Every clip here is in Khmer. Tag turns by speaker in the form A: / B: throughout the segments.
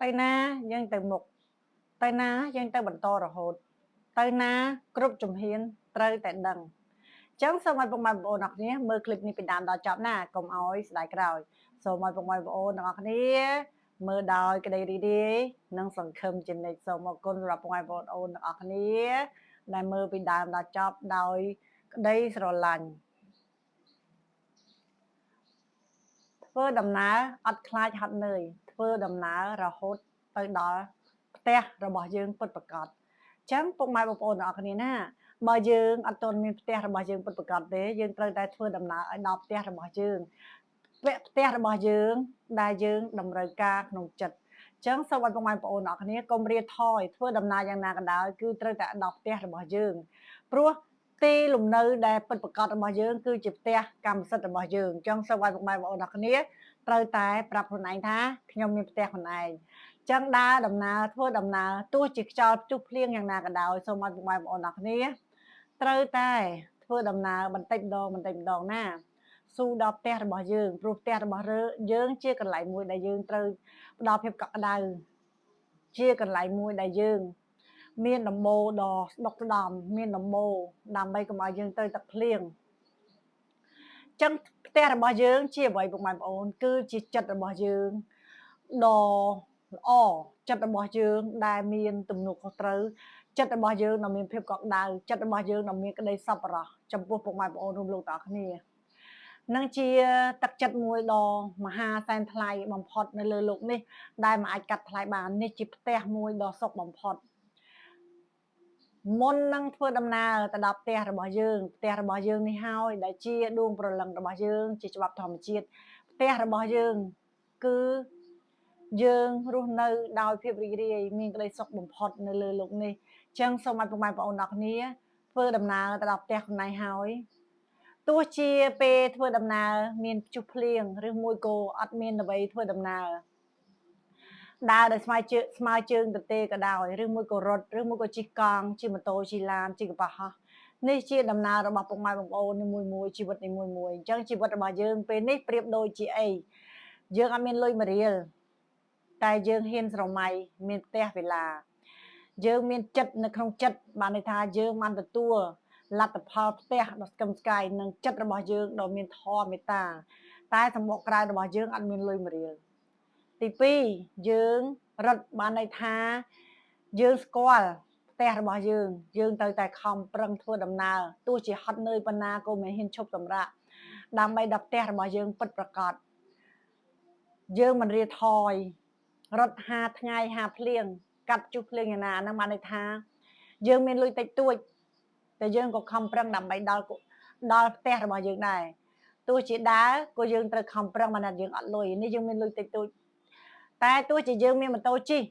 A: ទៅណាយើងទៅមុខទៅណាយើងទៅបន្តរហូតទៅណាគ្រប់ជំហានត្រូវតែដឹងអញ្ចឹងសូមឲ្យពុកម៉ែបងប្អូនអរគ្នាមើលคลิปនេះពីដើមដល់ចប់ណាកុំឲ្យស្ដាយក្រោយសូមឲ្យពុកម៉ែបងប្អូនទាំងអស់គ្នាមើលដោយក្តីរីករាយនិងសង្ឃឹមជានិច្ចសូមអរគុណសម្រាប់ពុកម៉ែបងប្អូនទាំងអស់គ្នាដែលមើលពីដើមដល់ចប់ដោយក្តីស្រឡាញ់ធ្វើដំណើរអត់ខ្លាចហត់នឿយធ្វើដំណើររហូតទៅដល់ផ្ទះរបស់យើងពិតប្រាកដអញ្ចឹងពុកម៉ែបងប្អូនទាំងអស់គ្នាណាបើយើងអត់ទាន់មានផ្ទះរបស់យើងពិតប្រាកដទេយើងត្រូវតែធ្វើដំណើរឲ្យដល់ផ្ទះរបស់យើងផ្ទះរបស់យើងដែលយើងតម្រូវការក្នុងចិត្តអញ្ចឹងសូមឲ្យពុកម៉ែបងប្អូនទាំងអស់គ្នាកុំរាថយធ្វើដំណើរយ៉ាងណាក៏ដោយគឺត្រូវតែដល់ផ្ទះរបស់យើងព្រោះទីលំនៅដែលពិតប្រាកដរបស់យើងគឺជាផ្ទះកម្មសិទ្ធិរបស់យើងអញ្ចឹងសូមឲ្យពុកម៉ែបងប្អូនទាំងអស់គ្នាត្រូវតែប្រាប់ខ្លួនឯងថាខ្ញុំមានផ្ទះខ្លួនឯងចឹងដើរដំណើរធ្វើដំណើរទោះជាខ្យល់ព្យុះភ្លៀងយ៉ាងណាក៏ដោយសូមឲ្យពុកម៉ែបងប្អូនទាំងអស់គ្នាត្រូវតែធ្វើដំណើរបន្តិចម្ដងបន្តិចម្ដងណាស៊ូដល់ផ្ទះរបស់យើងព្រោះផ្ទះរបស់យើងជាកន្លែងមួយដែលយើងត្រូវផ្ដល់ភាពកក់ក្ដៅជាកន្លែងមួយដែលយើងមានដំបូលដ៏ស្ដុកស្ដំមានដំបូលដើម្បីកុំឲ្យយើងត្រូវទឹកភ្លៀងចឹងផ្ទះរបស់យើងជាអ្វីពុកម៉ែបងប្អូនគឺជាចិត្តរបស់យើងដ៏ល្អចិត្តរបស់យើងដែលមានទំនួលខុសត្រូវចិត្តរបស់យើងដែលមានភាពកក់ក្ដៅចិត្តរបស់យើងដែលមានក្តីសប្បុរសចំពោះពុកម៉ែបងប្អូនរួមលោកទាំងអស់គ្នានឹងជាទឹកចិត្តមួយដ៏មហាសែនថ្លៃបំផុតនៅលើលោកនេះដែលមិនអាចកាត់ថ្លៃបាននេះជាផ្ទះមួយដ៏សុខបំផុតមុននឹងធ្វើដំណើរទៅដល់ផ្ទះរបស់យើងផ្ទះរបស់យើងនេះហើយដែលជាដួងព្រលឹងរបស់យើងជាច្បាប់ធម្មជាតិផ្ទះរបស់យើងគឺយើងរស់នៅដោយភាពរីករាយមានក្តីសុខបំផុតនៅលើលោកនេះអញ្ចឹងសូមឲ្យពុកម៉ែបងប្អូនទាំងអស់គ្នាធ្វើដំណើរទៅដល់ផ្ទះខ្លួនឯងហើយទោះជាពេលធ្វើដំណើរមានព្យុះភ្លៀងឬមួយក៏អត់មានអ្វីធ្វើដំណើរដើរដោយស្មើជើងទទេក៏ដោយឬមួយក៏រត់ឬមួយក៏ជិះកង់ជិះម៉ូតូជិះឡានជិះកប៉ាល់ហោះនេះជាដំណើររបស់ពុកម៉ែបងប្អូននីមួយៗជីវិតនីមួយៗអញ្ចឹងជីវិតរបស់យើងពេលនេះប្រៀបដូចជាអីយើងអត់មានលុយមួយរៀលតែយើងហ៊ានស្រមៃមានផ្ទះវិឡាយើងមានចិត្តនៅក្នុងចិត្តបានន័យថាយើងបានទទួលលទ្ធផលផ្ទះដ៏ស្កឹមស្កៃនិងចិត្តរបស់យើងដ៏មានធម៌មេត្តាតែសម្បកក្រៅរបស់យើងអត់មានលុយមួយរៀលទី2យើងរត់បានន័យថាយើងស្គាល់ផ្ទះរបស់យើងយើងត្រូវតែខំប្រឹងធ្វើដំណើរទោះជាហត់នឿយប៉ុណ្ណាក៏មិនហ៊ានឈប់សម្រាកដើម្បីដល់ផ្ទះរបស់យើងពិតប្រាកដយើងមិនរាថយរត់5ថ្ងៃ5ភ្លៀងកាត់ជុះភ្លៀងយ៉ាងណាហ្នឹងបានន័យថាយើងមានលុយតិចតួចតែយើងក៏ខំប្រឹងដើម្បីដល់ផ្ទះរបស់យើងដែរទោះជាដើរក៏យើងត្រូវខំប្រឹងបានថាយើងអត់លុយនេះយើងមានលុយតិចតួចតែទោះជាយើងមានម៉ូតូជិះ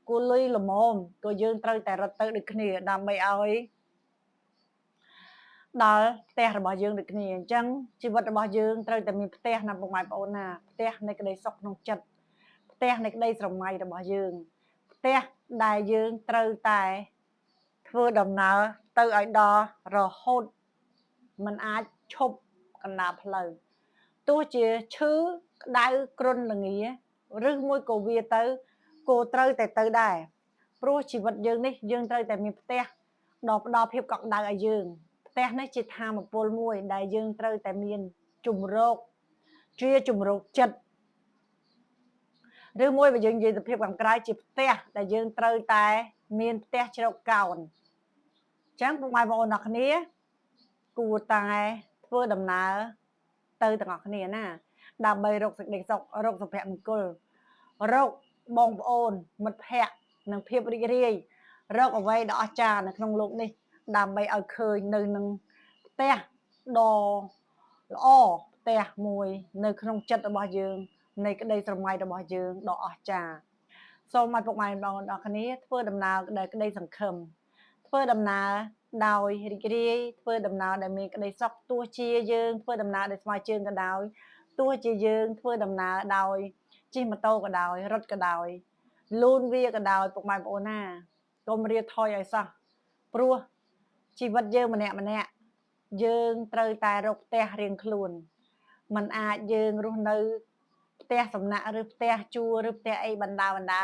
A: គួរលុយល្មមក៏យើងត្រូវតែរត់ទៅដូចគ្នាដើម្បីឲ្យដល់ផ្ទះរបស់យើងដូចគ្នាអញ្ចឹងជីវិតរបស់យើងត្រូវតែមានផ្ទះណាពុកម៉ែបងប្អូនណាផ្ទះនៃក្តីសុខក្នុងចិត្តផ្ទះនៃក្តីស្រមៃរបស់យើងផ្ទះដែលយើងត្រូវតែធ្វើដំណើរទៅឲ្យដល់រហូតមិនអាចឈប់កណ្ដាលផ្លូវទោះជាឈឺក្តៅគ្រុនល្ងាឬមួយក៏វាទៅគោត្រូវតែទៅដែរព្រោះជីវិតយើងនេះយើងត្រូវតែមានផ្ទះដ៏ផ្ដល់ភាពកក់ក្ដៅឲ្យយើងផ្ទះនេះជាធម៌ពលមួយដែលយើងត្រូវតែមានជំរកជាជំរកចិត្តឬមួយបើយើងនិយាយទៅភាពខាងក្រៅជាផ្ទះដែលយើងត្រូវតែមានផ្ទះជ្រកកោនអញ្ចឹងពុកម៉ែបងប្អូនទាំងគ្នាគួរតែធ្វើដំណើរទៅទាំងអស់គ្នាណាដើម្បីរកសេចក្តីសុខរកសុភមង្គលរកបងប្អូនមិត្តភ័ក្តិនិងភាពរីករាយរកអ្វីដ៏អស្ចារ្យនៅក្នុងលោកនេះដើម្បីឲ្យឃើញនៅនឹងផ្ទះដ៏ល្អផ្ទះមួយនៅក្នុងចិត្តរបស់យើងនៃក្តីស្រមៃរបស់យើងដ៏អស្ចារ្យសូមឲ្យពុកម៉ែបងប្អូនទាំងគ្នាធ្វើដំណើរដោយក្តីសង្ឃឹមធ្វើដំណើរដោយរីករាយធ្វើដំណើរដែលមានក្តីសុខទោះជាយើងធ្វើដំណើរដោយស្មើជើងក៏ដោយទោះជាយើងធ្វើដំណើរដោយជិះម៉ូតូក៏ដោយរត់ក៏ដោយលូនវាក៏ដោយពុកម៉ែបងប្អូនណាកុំរាថយឲ្យសោះព្រោះជីវិតយើងម្នាក់ម្នាក់យើងត្រូវតែរកផ្ទះរៀងខ្លួនมันអាចយើងរស់នៅផ្ទះសំណាក់ឬផ្ទះជួលឬផ្ទះអីបណ្ដាបណ្ដា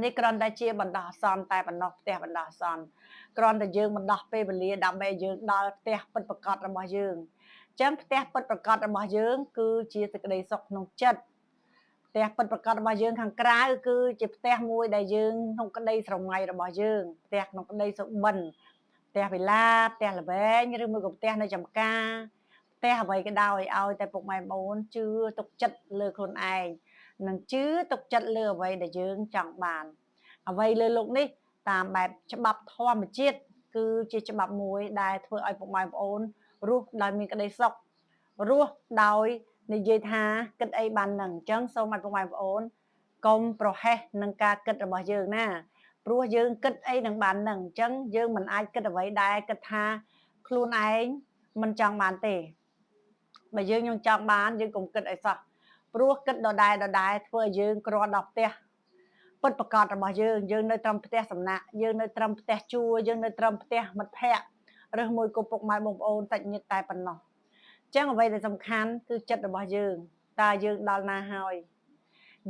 A: នេះគ្រាន់តែជាបណ្ដោះអាសន្នតែប៉ុណ្ណោះផ្ទះបណ្ដោះអាសន្នគ្រាន់តែយើងបណ្ដោះពេលវេលាដើម្បីយើងដល់ផ្ទះពិតប្រាកដរបស់យើងអញ្ចឹងផ្ទះពិតប្រាកដរបស់យើងគឺជាសេចក្តីសុខក្នុងចិត្តផ្ទះពិតប្រាកដរបស់យើងខាងក្រៅគឺជាផ្ទះមួយដែលយើងក្នុងក្តីស្រមៃរបស់យើងផ្ទះក្នុងក្តីសុបិនផ្ទះវិឡាផ្ទះល្វែងឬមួយក៏ផ្ទះនៅចំការផ្ទះអ្វីក៏ដោយឲ្យតែពុកម៉ែបងអូនជឿទុកចិត្តលើខ្លួនឯងនិងជឿទុកចិត្តលើអ្វីដែលយើងចង់បានអ្វីលើលោកនេះតាមបែបច្បាប់ធម្មជាតិគឺជាច្បាប់មួយដែលធ្វើឲ្យពុកម៉ែបងអូនរស់ដោយមានក្តីសុខរស់ដោយនិយាយថាគិតអីបាននឹងអញ្ចឹងសូមឲ្យពុកម៉ែបងអូនកុំប្រហែសនឹងការគិតរបស់យើងណាព្រោះយើងគិតអីនឹងបាននឹងអញ្ចឹងយើងមិនអាចគិតអ្វីដែរគិតថាខ្លួនឯងមិនចង់បានទេបើយើងខ្ញុំចង់បានយើងកុំគិតអីសោះព្រោះគិតដដែលដដែលធ្វើឲ្យយើងក្រដល់ផ្ទះពិតប្រាកដរបស់យើងយើងនៅត្រឹមផ្ទះសំណាក់យើងនៅត្រឹមផ្ទះជួយើងនៅត្រឹមផ្ទះមិត្តភ័ក្តិឬមួយក៏ពុកម៉ែបងប្អូនសាច់ញាតិតែប៉ុណ្ណោះចឹងអ្វីដែលសំខាន់គឺចិត្តរបស់យើងតើយើងដល់ណាហើយ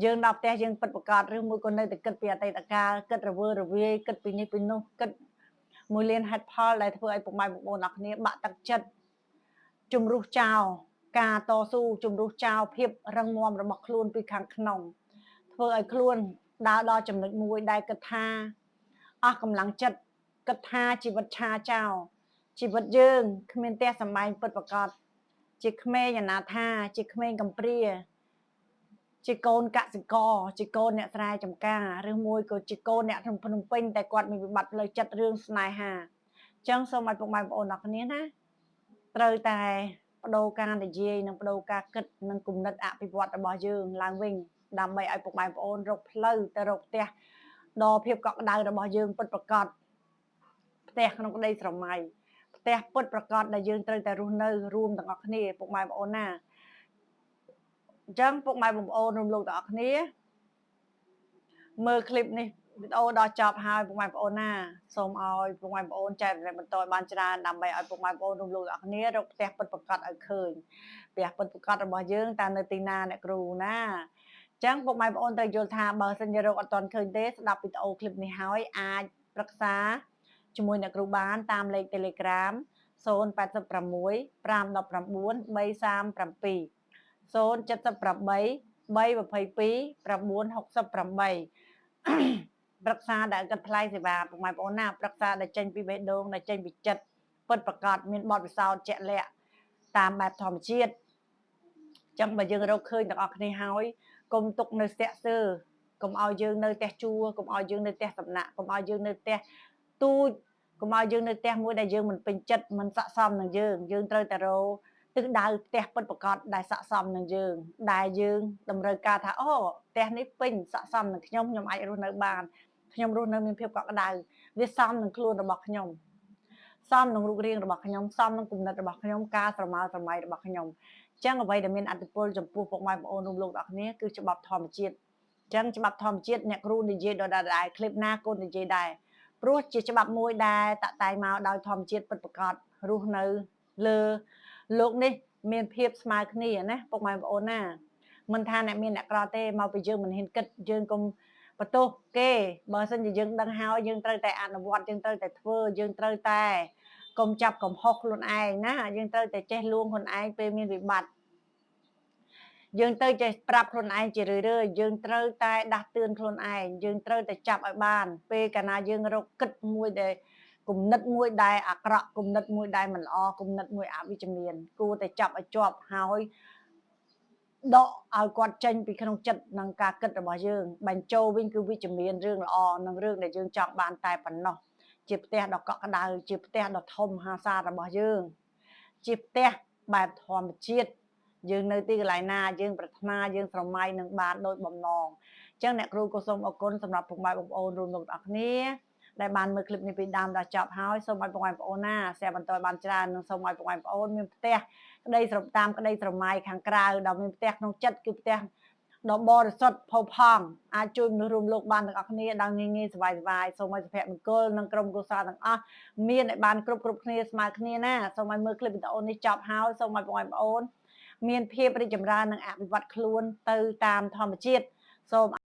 A: យើងដល់ផ្ទះយើងពិតប្រាកដឬមួយក៏នៅតែគិតពីអតីតកាលគិតរវើរវាយគិតពីនេះពីនោះគិតមួយលានហេតុផលដែលធ្វើឲ្យពុកម៉ែបងប្អូនអរគ្នាបាក់ទឹកចិត្តជំរុះចោលការតស៊ូជំរុះចោលភាពរឹងមាំរបស់ខ្លួនពីខាងក្នុងធ្វើឲ្យខ្លួនដើរដល់ចំណុចមួយដែលគិតថាអស់កម្លាំងចិត្តគិតថាជីវិតឆាចោលជីវិតយើងគ្មានផ្ទះសម្បែងពិតប្រាកដជាក្មេងអនាថាជាក្មេងកំព្រាជាកូនកសិករជាកូនអ្នកស្រែចម្ការឬមួយក៏ជាកូនអ្នកក្នុងភ្នំពេញតែគាត់មានវិបត្តិផ្លូវចិត្តរឿងស្នេហាអញ្ចឹងសូមឲ្យពុកម៉ែបងប្អូនអរគ្នាណាត្រូវតែបដូរការនិយាយនិងបដូរការគិតនិងគំនិតអភិវឌ្ឍរបស់យើងឡើងវិញដើម្បីឲ្យពុកម៉ែបងប្អូនរកផ្លូវទៅរកផ្ទះដ៏ភាពកក់ក្ដៅរបស់យើងពិតប្រាកដផ្ទះក្នុងក្តីស្រមៃផ្ទះពិតប្រាកដដែលយើងត្រូវតែរស់នៅរួមទាំងអស់គ្នាពុកម៉ែបងប្អូនណាអញ្ចឹងពុកម៉ែបងប្អូនរួមលោកទាំងអស់គ្នាមើលឃ្លីបនេះវីដេអូដល់ចប់ហើយពុកម៉ែបងប្អូនណាសូមឲ្យពុកម៉ែបងប្អូនចែករំលែកបន្តឲ្យបានច្រើនដើម្បីឲ្យពុកម៉ែបងប្អូនរួមលោកទាំងអស់គ្នារកផ្ទះពិតប្រាកដឲ្យឃើញផ្ទះពិតប្រាកដរបស់យើងតើនៅទីណាអ្នកគ្រូណាអញ្ចឹងពុកម៉ែបងប្អូនត្រូវយល់ថាបើសិនជារកអត់ទាន់ឃើញទេស្ដាប់វីដេអូឃ្លីបនេះហើយអាចប្រឹក្សាជាមួយអ្នកគ្រូបានតាមលេខ Telegram 086 519 337 078 322 968ប្រឹក្សាដែលគិតថ្លៃសេវាពុកម៉ែបងប្អូនណាប្រឹក្សាដែលចេញពីបេះដូងដែលចេញពីចិត្តពិតប្រាកដមានបទពិសោធន៍ជាក់លាក់តាមបែបធម្មជាតិចឹងបើយើងរកឃើញទាំងអស់គ្នាហើយកុំទុកនៅស្ទាក់ស្ទើរកុំឲ្យយើងនៅផ្ទះជួកុំឲ្យយើងនៅផ្ទះសំណាក់កុំឲ្យយើងនៅផ្ទះទូចកុំឲ្យយើងនៅផ្ទះមួយដែលយើងមិនពេញចិត្តមិនស័ក្តិសមនឹងយើងយើងត្រូវតែរកទិសដៅផ្ទះពិតប្រាកដដែលស័ក្តិសមនឹងយើងដែលយើងតម្រូវការថាអូផ្ទះនេះពេញស័ក្តិសមនឹងខ្ញុំខ្ញុំអាចរស់នៅបានខ្ញុំរស់នៅមានភាពកក់ក្ដៅវាសមនឹងខ្លួនរបស់ខ្ញុំសមនឹងរូបរាងរបស់ខ្ញុំសមនឹងគំនិតរបស់ខ្ញុំការស្រមើស្រមៃរបស់ខ្ញុំអញ្ចឹងអ្វីដែលមានឥទ្ធិពលចំពោះពុកម៉ែបងប្អូនរួមលោកទាំងអស់គ្នាគឺច្បាប់ធម្មជាតិអញ្ចឹងច្បាប់ធម្មជាតិអ្នកគ្រូនិយាយដដែលៗឃ្លីបណាកូននិយាយដែរព្រោះជាច្បាប់មួយដែលតាក់តែងមកដោយធម្មជាតិពិតប្រាកដរស់នៅលើលោកនេះមានភាពស្មើគ្នាណាពុកម៉ែបងប្អូនណាមិនថាអ្នកមានអ្នកក្រទេមកពីយើងមិនហ៊ានគិតយើងកុំបន្ទោសគេបើសិនជាយើងដឹងហើយយើងត្រូវតែអនុវត្តយើងត្រូវតែធ្វើយើងត្រូវតែកុំចាប់កំហុសខ្លួនឯងណាយើងត្រូវតែចេះលួងខ្លួនឯងពេលមានវិបត្តិយើងត្រូវចេះប្រាប់ខ្លួនឯងជារឿយៗយើងត្រូវតែដាស់តឿនខ្លួនឯងយើងត្រូវតែចាប់ឲ្យបានពេលកាលណាយើងរកគិតមួយដែលគំនិតមួយដែលអាក្រក់គំនិតមួយដែលមិនល្អគំនិតមួយអវិជ្ជមានគួរតែចាប់ឲ្យជាប់ហើយដកឲ្យគាត់ចេញពីក្នុងចិត្តនិងការគិតរបស់យើងបញ្ចូលវិញគឺវិជ្ជមានរឿងល្អនិងរឿងដែលយើងចង់បានតែប៉ុណ្ណោះជាផ្ទះដ៏កក់ក្ដៅជាផ្ទះដ៏ធំមហាសាលរបស់យើងជាផ្ទះបែបធម្មជាតិយើងនៅទីកន្លែងណាយើងប្រាថ្នាយើងស្រមៃនឹងបានដោយបំណងអញ្ចឹងអ្នកគ្រូក៏សូមអរគុណសម្រាប់ពុកម៉ែបងប្អូនរួមទាំងអស់គ្នាដែលបានមើលឃ្លីបនេះពីដើមដល់ចប់ហើយសូមឲ្យពុកម៉ែបងប្អូនណា share បន្តបានច្រើននិងសូមឲ្យពុកម៉ែបងប្អូនមានផ្ទះក្តីស្រមតាមក្តីស្រមៃខាងក្រៅដល់មានផ្ទះក្នុងចិត្តគឺផ្ទះដ៏បរិសុទ្ធផូរផង់អាចជួយមនុស្សរួមលោកបានទាំងអស់គ្នាដោយងាយងាយសប្បាយសប្បាយសូមឲ្យសុភមង្គលនិងក្រុមគ្រួសារទាំងអស់មានឲ្យបានគ្រប់គ្រប់គ្នាស្មើគ្នាណាសូមឲ្យមើលឃ្លីបវីដេអូនេះចប់ហើយសូមឲ្យពុកម៉ែបងប្អូនមានភាពរីកចម្រើននិងអភិវឌ្ឍខ្លួនទៅតាមធម្មជាតិសូម